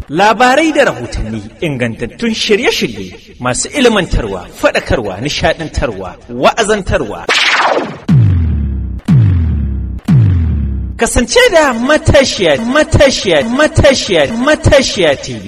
Labarai da rahotanni, ingantattun shirye-shirye masu ilmantarwa, faɗakarwa, nishaɗantarwa, wa'azantarwa. Kasance da Matashiya, Matashiya, Matashiya, Matashiya TV.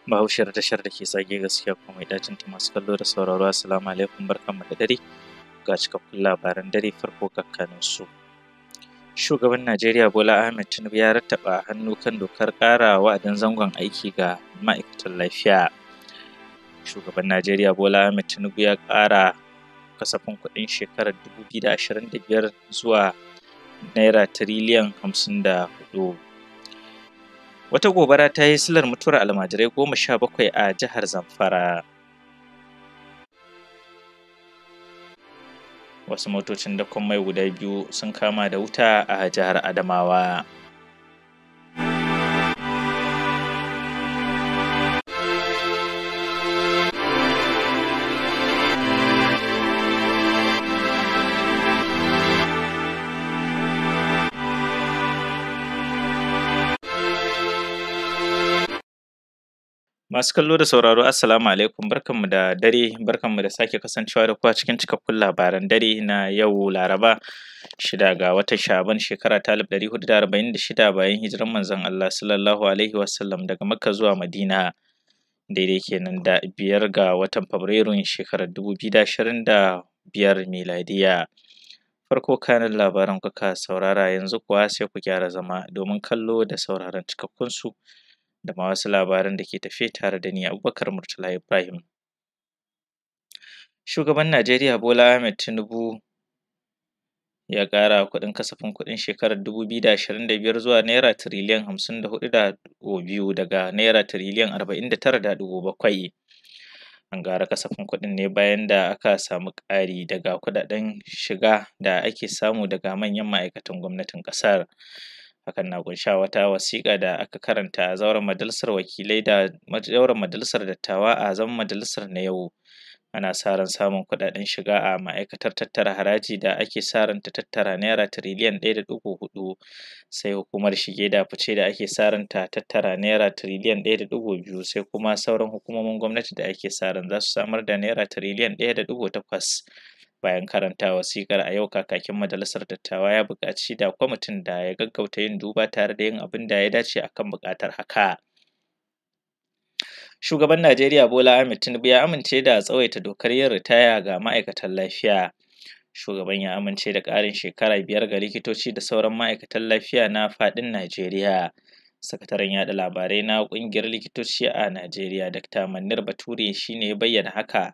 Bahaushiyar tashar da ke tsage gaskiya kuma mai dacin ta, masu kallo da sauraro, assalamu alaikum, barkanmu da dare. Ga cikakkun labaran dare. Farko kakkanin su. Shugaban Najeriya Bola Ahmed Tinubu ya rattaba hannu kan dokar ƙara wa'adin zangon aiki ga ma'aikatan lafiya. Shugaban Najeriya Bola Ahmed Tinubu ya ƙara kasafin kuɗin shekarar 2025 zuwa naira tiriliyan 54. Wata gobara ta yi silar mutuwar almajirai 17 a jihar Zamfara. Wasu motocin dakon mai guda biyu sun kama da wuta a jihar Adamawa. Masu kallo da sauraro, assalamu alaikum, barkanmu da dare, barkanmu da sake kasancewa da ku a cikin cikakkun labaran dare na yau Laraba, 6 ga watan Sha'aban, shekara ta 1446 bayan hijirar manzon Allah sallallahu alaihi wasallam daga Makka zuwa Madina. Daidai kenan da 5 ga watan Fabrairun shekarar 2025 miladiya. Farko kanin labaran kuka saurara, yanzu kuwa sai ku gyara zama domin kallo da sauraron cikakkun su da ma wasu labaran da ke tafe, tare da ni Abubakar Murtala Ibrahim. Shugaban Najeriya Bola Ahmed Tinubu ya ƙara kuɗin kasafin kuɗin shekarar 2025 zuwa naira tiriliyan 54.2 daga naira tiriliyan 49.7. An ƙara kasafin kuɗin ne bayan da aka samu ƙari daga kuɗaɗen shiga da ake samu daga manyan ma'aikatan gwamnatin ƙasar. Hakan na ƙunshe a wata wasiƙa da aka karanta a zauren majalisar wakilai da zauren majalisar dattawa a zaman majalisar na yau. Ana sa ran samun kuɗaɗen shiga a ma'aikatar tattara haraji da ake sa ran ta tattara naira tiriliyan 1.4, sai hukumar shige da fice da ake sa ran ta tattara naira tiriliyan 1.2, sai kuma sauran hukumomin gwamnati da ake sa ran za su samar da naira tiriliyan 1.8. Bayan karanta wasiƙar a yau, kakakin majalisar dattawa ya buƙaci da kwamitin da ya gaggauta yin duba tare da yin abin da ya dace akan buƙatar haka. Shugaban Najeriya Bola Ahmed Tinubu ya amince da tsawaita dokar yin ritaya ga ma'aikatan lafiya. Shugaban ya amince da ƙarin shekara 5 ga likitoci da sauran ma'aikatan lafiya na faɗin Najeriya. Sakataren yaɗa labarai na ƙungiyar likitoci a Najeriya, Dr. Manir Bature, shi ne ya bayyana haka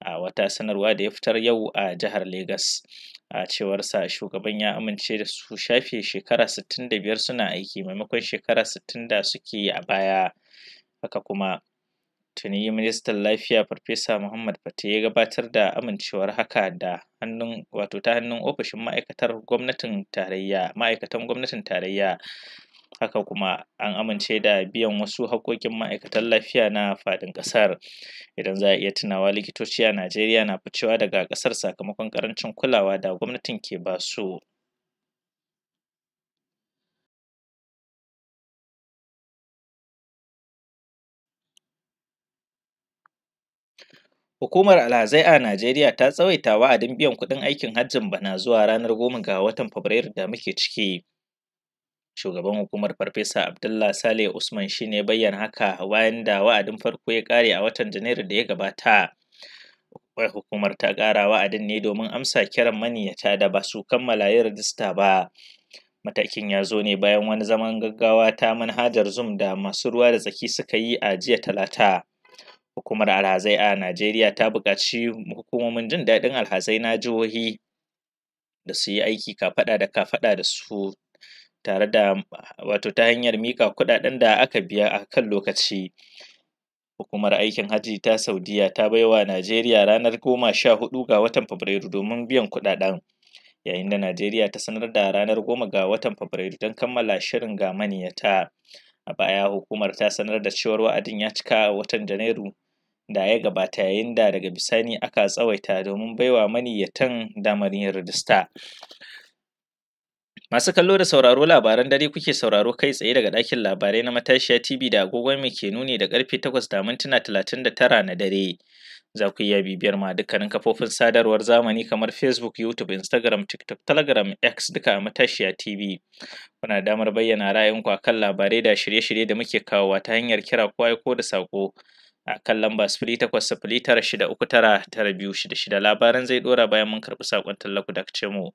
a wata sanarwa da ya fitar yau a jihar Legas. A cewarsa, shugaban ya amince da su shafe shekara 65 suna aiki maimakon shekara 60 da suke yi a baya. Haka kuma, tuni ministan lafiya Farfesa Muhammad Fate ya gabatar da amincewar haka da hannun, wato ta hannun ofishin ma'aikatar gwamnatin tarayya, ma'aikatan gwamnatin tarayya. Haka kuma an amince da biyan wasu haƙƙoƙin ma'aikatan lafiya na faɗin ƙasar. Idan za a iya tunawa, likitoci a Najeriya na ficewa daga ƙasar sakamakon ƙarancin kulawa da gwamnatin ke ba su. Hukumar alhazai a Najeriya ta tsawaita wa'adin biyan kuɗin aikin hajjin bana zuwa ranar 10 ga watan Fabrairu da muke ciki. Shugaban hukumar, Farfesa Abdullah Saleh Usman, shi ne bayyana haka bayan da wa'adin farko ya ƙare a watan Janairu da ya gabata. Hukumar ta ƙara wa'adin ne domin amsa kiran maniyyata da ba su kammala yin rajista ba. Matakin ya zo ne bayan wani zaman gaggawa ta manhajar Zoom da masu ruwa da tsaki suka yi a jiya Talata. Hukumar alhazai a Najeriya ta buƙaci hukumomin jin daɗin alhazai na jihohi da su yi aiki kafaɗa da kafaɗa da su tare da, wato ta hanyar miƙa kuɗaɗen da aka biya a kan lokaci. Hukumar aikin hajji ta Saudiya ta baiwa Najeriya ranar 14 ga watan Fabrairu domin biyan kuɗaɗen, yayin da Najeriya ta sanar da ranar 10 ga watan Fabrairu don kammala shirin ga maniyyata. A baya hukumar ta sanar da cewar wa'adin ya cika a watan Janairu da ya gabata, yayin da daga bisani aka tsawaita domin baiwa maniyyatan damar yin rajista. Masu kallo da sauraro, labaran dare kuke sauraro kai tsaye daga ɗakin labarai na Matashiya TV da agogon mu ke nuni da karfe 8:39 na dare. Za ku iya bibiyar mu a dukkanin kafofin sadarwar zamani kamar Facebook, YouTube, Instagram, TikTok, Telegram, X duka a Matashiya TV. Kuna da damar bayyana ra'ayinku akan labarai da shirye-shirye da muke kawowa ta hanyar kira ko aiko da saƙo a kan lamba 08096399266. Labaran zai ɗora bayan mun karɓi saƙon talla, ku dakace mu.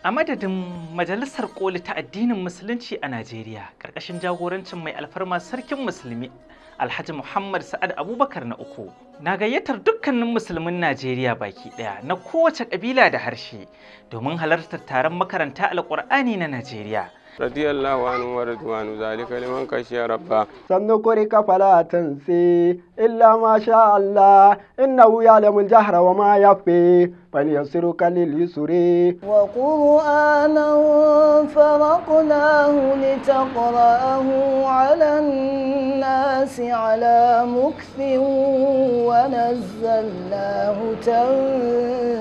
A madadin Majalisar Koli ta Addinin Musulunci a Najeriya, ƙarƙashin jagorancin mai alfarma Sarkin Musulmi Alhaji Muhammad Sa'ad Abubakar na uku, na gayyatar dukkanin musulmin Najeriya baki ɗaya na kowace ƙabila da harshe domin halartar taron makaranta Alƙur'ani na Najeriya. Radiyallahu anhu wa radwanu zalika liman khashiya rabba. سنقرئك فلا تنسي إلا ما شاء الله إنه يعلم الجهر وما يخفي فليسرك لليسر. وقرآنا فرقناه لتقرأه على الناس على مكث ونزلناه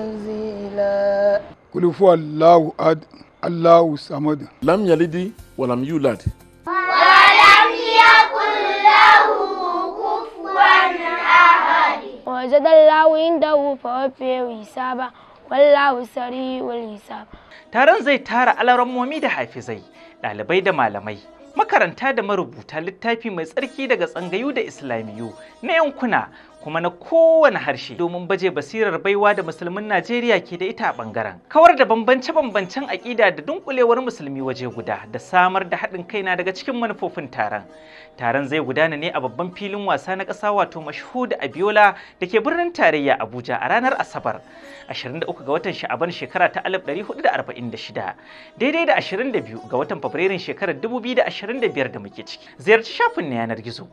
تنزيلا. قل هو الله أحد الله الصمد. لم يلد ولم يولد ولم يكن له كفوا أحد. وجد الله عنده فوفيه حسابه والله سريع الحساب. Taron zai tara alarammomi da hafizai, ɗalibai da malamai, makaranta da marubuta littafi mai tsarki daga tsangayu da islamiyu na yankuna kuma na kowane harshe domin baje basirar baiwa da musulmin Najeriya ke da ita a bangaren. Kawar da bambance-bambancen aƙida da dunkulewar musulmi waje guda da samar da haɗin kaina daga cikin manufofin taron. Taron zai gudana ne a babban filin wasa na ƙasa, wato Mashhud Abiola, da ke birnin tarayya Abuja a ranar Asabar 23 ga watan Sha'aban shekara ta 1446, daidai da 22 ga watan Fabrairun shekarar 2025 da muke ciki. Ziyarci shafin na yanar gizo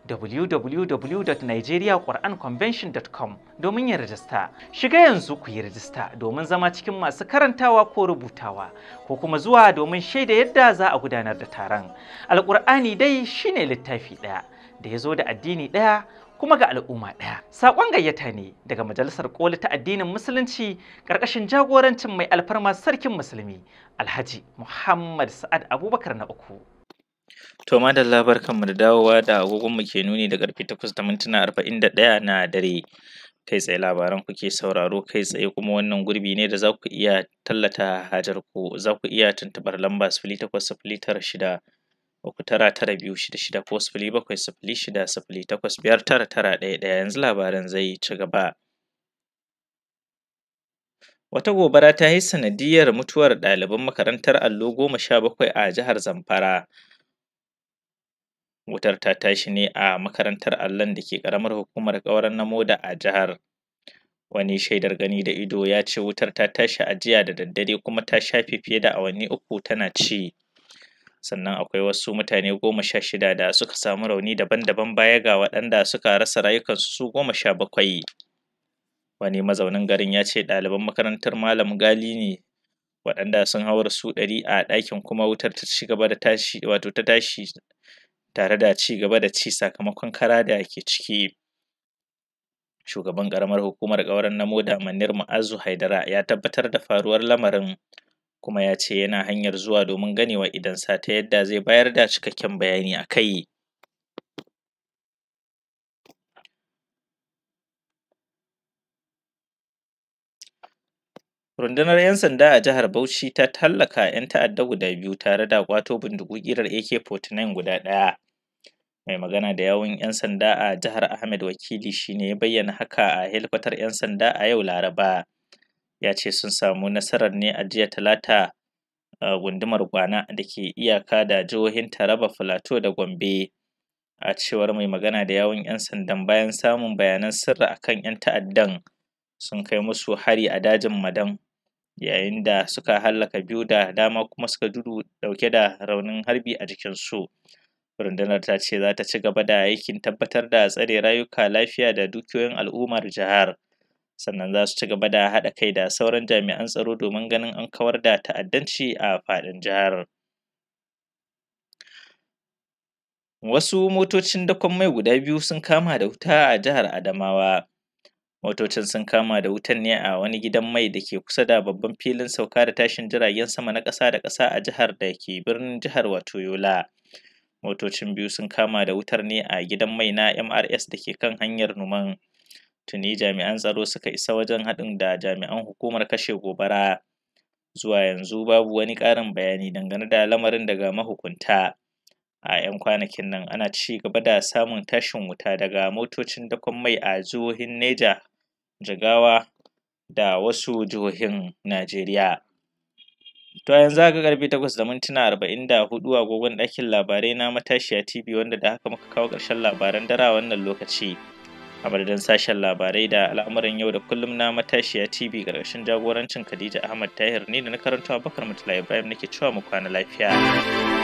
www.nigeriaquranconvention.com domin yin rajista. Shiga yanzu ku yi rajista domin zama cikin masu karantawa ko rubutawa, ko kuma zuwa domin shaida yadda za a gudanar da taron. Alƙur'ani dai shine littafi ɗaya da ya zo da addini ɗaya kuma ga al'umma ɗaya. Saƙon gayyata ne daga Majalisar Koli ta Addinin Musulunci ƙarƙashin jagorancin mai alfarma Sarkin Musulmi Alhaji Muhammad Sa'ad Abubakar na uku. To madalla, barkanmu da dawowa da agogonmu ke nuni da karfe 8:41 na dare. Kai tsaye labaran kuke sauraro kai tsaye, kuma wannan gurbi ne da za ku iya tallata hajar ku. Za ku iya tuntuɓar lamba 08096399266 ko 07060859911. Yanzu labaran zai ci gaba. Wata gobara ta yi sanadiyyar mutuwar ɗaliban makarantar allo 17 a jihar Zamfara. Wutar ta tashi ne a makarantar allon da ke ƙaramar hukumar Ƙauren Namoda a jihar. Wani shaidar gani da ido ya ce wutar ta tashi a jiya da daddare kuma ta shafe fiye da awanni 3 tana ci. Sannan akwai wasu mutane 16 da suka samu rauni daban-daban baya ga waɗanda suka rasa rayukansu su 17. Wani mazaunin garin ya ce ɗaliban makarantar Malam Gali ne waɗanda sun haura su 100 a ɗakin, kuma wutar ta ci gaba da tashi, wato ta tashi tare da ci gaba da ci sakamakon kara da ke ciki. Shugaban ƙaramar hukumar Ƙauren Namoda, Manir Mu'azu Haidara, ya tabbatar da faruwar lamarin kuma ya ce yana hanyar zuwa domin ganewa idonsa ta yadda zai bayar da cikakken bayani a kai. Rundunar 'yan sanda a jihar Bauchi ta hallaka 'yan ta'adda guda biyu tare da ƙwato bindigu ƙirar AK-49 guda ɗaya. Mai magana da yawun 'yan sanda a jihar, Ahmed Wakili, shi ne ya bayyana haka a helkwatar 'yan sanda a yau Laraba. Ya ce sun samu nasarar ne a jiya Talata a gundumar Gwana da ke iyaka da jihohin Taraba, Filato da Gombe. A cewar mai magana da yawun 'yan sandan, bayan samun bayanan sirri akan 'yan ta'addan, sun kai musu hari a dajin Madan, yayin da suka hallaka biyu da dama kuma suka gudu dauke da raunin harbi a jikinsu. Rundunar ta ce za ta ci gaba da aikin tabbatar da tsare rayuka, lafiya da dukiyoyin al'ummar jihar. Sannan za su ci gaba da haɗa kai da sauran jami'an tsaro domin ganin an kawar da ta'addanci a faɗin jihar. Wasu motocin dakon mai guda biyu sun kama da wuta a jihar Adamawa. Motocin sun kama da wutan ne a wani gidan mai da ke kusa da babban filin sauka da tashin jiragen sama na ƙasa da ƙasa a jihar da ke birnin jihar, wato Yola. Motocin biyu sun kama da wutar ne a gidan mai na MRS da ke kan hanyar Numan. Tuni jami'an tsaro suka isa wajen, haɗin da jami'an hukumar kashe gobara. Zuwa yanzu babu wani ƙarin bayani dangane da lamarin daga mahukunta. A 'yan kwanakin nan ana ci gaba da samun tashin wuta daga motocin dakon mai a jihohin Neja, Jigawa da wasu jihohin Najeriya. To, a yanzu haka karfe 8:44 agogon ɗakin labarai na Matashiya TV, wanda da haka muka kawo ƙarshen labaran dare a wannan lokaci. A madadin sashen labarai da al'amuran yau da kullum na Matashiya TV ƙarƙashin jagorancin Khadija Ahmad Tahir, ni da na karanto, Abubakar Murtala Ibrahim, nake cewa mu kwana lafiya.